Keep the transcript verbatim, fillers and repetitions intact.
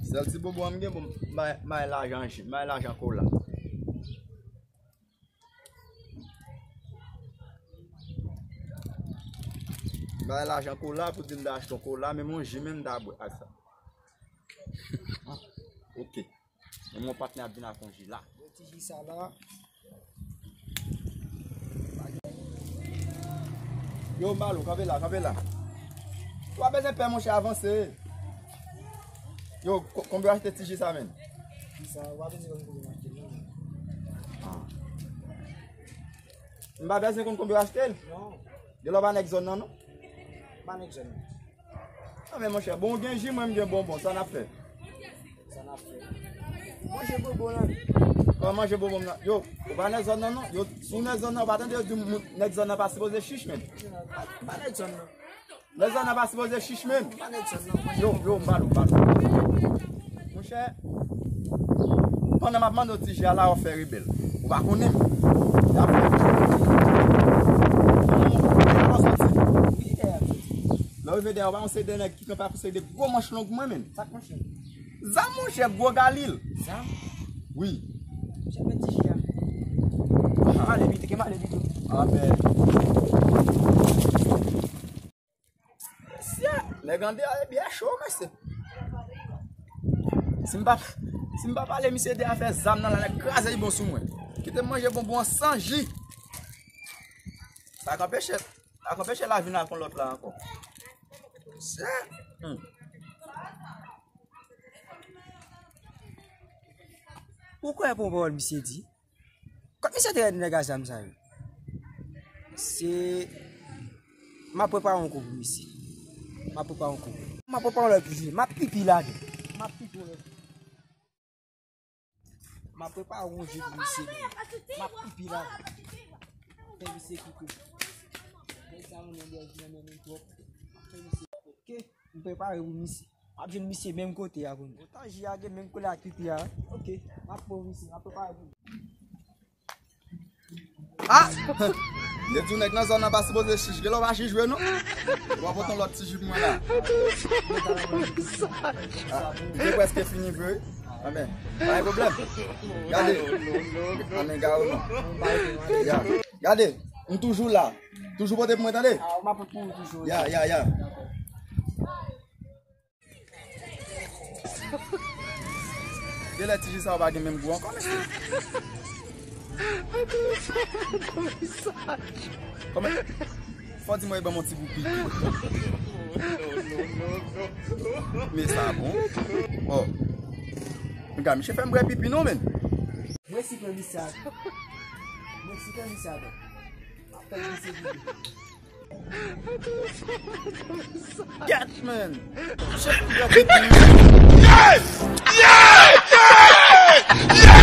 Sèl ti bobo an m gen pou m bay, bay lajan ji, bay lajan kola. Bay lajan kola pou di m ta achte yon kola, menm yon ji menm m ta bwè ak sa. Ok. Menm yon patnè ap vin ak yon ji la. Ti ji sa la. Yo, Malo, kanpe la, kanpe la. Ou pa bezwen pè, monchè, avanse. Yo, ko-, konbyen w achte ti ji sa, menn? Ti sa, ou pa bezwen konn konbyen m achte l, non. Ah. M pa bezwen konn konbyen w achte l? Non. Gen lè w pa nèg zòn nan, non? M pa nèg zòn nan. Ah, men monchè, bon, ou gen ji, mwen m gen bonbon, sa n ap fè? Sa n ap fè? Manje bonbon lan. Kòman manje bonbon m nan? Yo, ou pa nèg zòn nan, non? Yo, si w nèg zòn nan, ou pa tande yo di moun, nèg zòn nan pa sipoze chich, menn. M pa nèg zòn nan. Nèg zòn nan pa sipoze chich, menn. M pa nèg zòn nan. Yo, yo, m pale, m pale. Monchè, pandan m ap mande w ti ji a la, w ap fè rebèl. Ou pa konnen m. Y ap fè. Ou pa soti. Wi, dèyè. Lè w rive dèyè, ou pa yon seri de nèg ki kanpe ak yon seri de gwo manch long mwen, menn. Sa k manch long? Zam, monchè, gwo galil. Zam? Wi. Monchè, men ti ji a. Ah, ale pito, ke m ale pito. Ah, men. Mesye, nèg ande a, byen cho, mesye. Si m pa, si m pa pale misye de afè zam nan la, nèg kraze li bon sou mwen. Kite m manje bonbon an san ji. Sa k anpeche, sa k anpeche la vin ak yon lòt la ankò. Mesye. Hmm. Ou kwè bon pawòl misye di? Kot misye te rele nèg a zam sa yo? Se, m ap prepare yon kou pou misye. M ap prepare yon kou. M ap prepare yon lòt pou misye. M ap pipi ladan. M ap pipi yon lòt. M ap prepare yon je pou misye menm. M ap pipi ladan. Fè misye koupe. Nèg sa moun nan dèyè vin nan men nou twòp. Fè misye koupe. M prepare pou misye. M ap jwenn misye menm kote a kounye a. Otan ji a gen menm koulè ak pipi a. Ok. M ap pran misye, m ap prepare pou li. Ah! Yo di w nèg nan zòn nan pa sipoze chich. Gen lè w pa chich vre non. Ou pa pote yon lòt ti ji pou mwen la. Ah, m te prèske fini vre. Anben, pa gen pwoblèm. Gade. Anben, gade non. Ya. Gade, m toujou la. Toujou pote pou mwen, tande? Ah, m ap pote pou ou toujou. Ya, ya, ya. Genlè ti ji sa yo pa gen menm gou ankò, mesye. Kòman? Fò di mwen, ban m yon ti gou pipi. Men sa bon. Oh. Gade, misye fè m bwè pipi non, menn. Mwen si pran misye a. Mwen si pran misye a. Gèt, man! Yes! Yes! Yes!